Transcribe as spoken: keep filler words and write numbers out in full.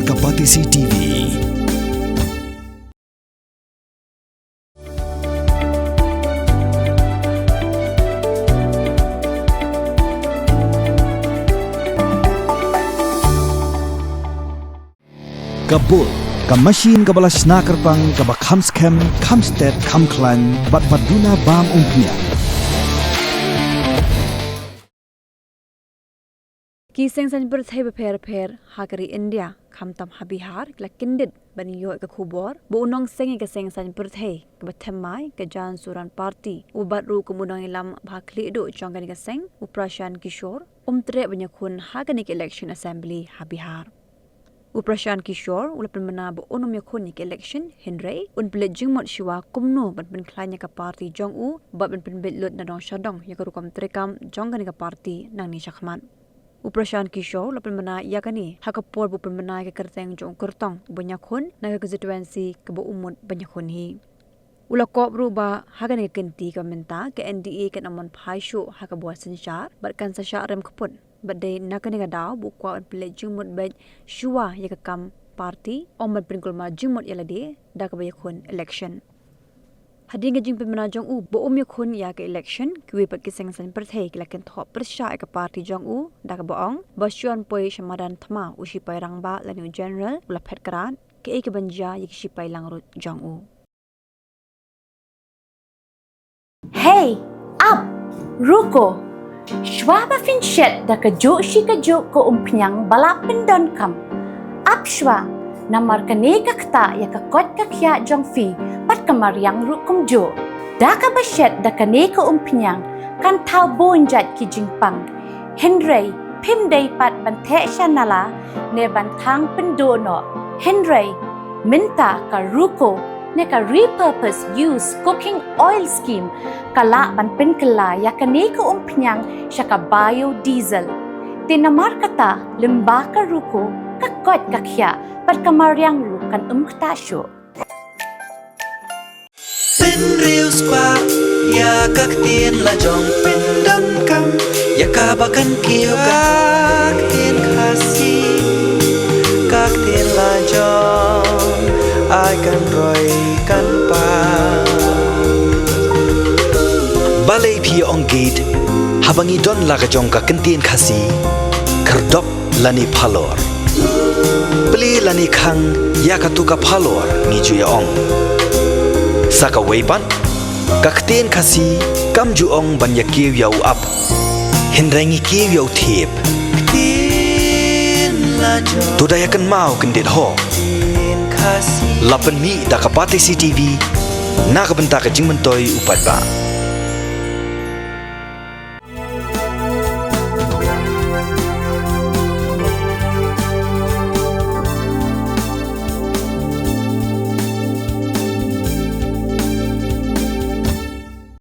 Ka Batesi T V. Ka Bull, ka machine kaba la shna kyrpang, kaba kham skhem, kham stet, kham khlaiñ, bad ba duna bam umphniang. Ki seng saiñ pyrthei bapher bapher ha ka ri India, khamtam ha Bihar, ki la kyndit ban ïoh ïa ka khubor ba u nongseng ïa ka seng saiñ pyrthei kaba thymmai, ka Jan Suran Party, uba bat ruh kum u nongïalam ba ha khlieh duh jong kane ka seng, u Prashant Kishore, um treh ban ïakhun ha kane ka election assembly ha Bihar. U Prashant Kishore u la pynbna ba un ym ïakhun ïa ka election, hynrei un pynleit jingmut shuwa kumno ban pynkhlaiñ ïa ka party jong u bad ban pynbeit lut na dong sha dong ïa ka rukom treikam jong kane ka party nangne shakhmat. U Prashant Kishore u la pynbna ïa kane ha ka por ba u pynbna ïa ka kyrteng jong u kyrtong uban ïakhun na ka constituency kaba u mut ban ïakhun hi. U la kob ruh ba ha kane ka kynti kaba mynta, ka N D A kan ym phai shuh ha ka bor synshar bad kan sa shah rem kput. Bad dei na kane ka daw ba u kwah ban pynleit jingmut beit shuwa ïa ka kam party, ym ban pynkulmar jingmut ïa lade da kaba ïakhun election. Hadien ka jingpynbna jong u ba um ïakhun ïa ka election, kiwei pat ki seng saiñ pyrthei ki la kynthoh pyrshah ïa ka party jong u da kaba ong ba shu wan poi sha madan thma u shipai rangbah lane u general u la phet krad, kaei kaban jia ïa ki shipai langruh jong u. Hey, ap, ruko. Shuwa ba phin shet da kajuh shi kajuh ka umphniang ba la pyndonkam, ap shuwa, namar kane ka ktah ïa ka koit ka khiah jong phi bad ka mariang ruh kumjuh. Da kaba shet da kane ka umphniang kan thaw bun jait ki jingpang. Hynrei phim dei pat ban theh sha nala ne ban thang pynduh noh. Hynrei mynta ka ruko ne ka repurpose use cooking oil scheme ka lah ban pynkylla ïa kane ka umphniang sha ka biodiesel. Te namar kata, lyngba ka ruko, ka koit ka khiah bad ka mariang ruh kan ym ktah shuh. Pynriewspah ïa ka ktien la jong, pyndonkam ïa kaba kan kiew ka ktien Khasi. Ka ktien la jong ai kan roi kan pang. Balei phi ong gate haba ngi don la ka jong ka ktien Khasi? Khyrdop lane phalor. Plie lane khang ïa katu ka phalor, ngi ju ïa ong. Sa kawei pat, ka ktien Khasi kam ju ong ban ïa kiew ïa u ap, hynrei ngi kiew ïa u thiep. To da ïa kynmaw kyndit ho. La pynmih da ka Batesi T V na ka bynta ka jingmyntoi u paidbah.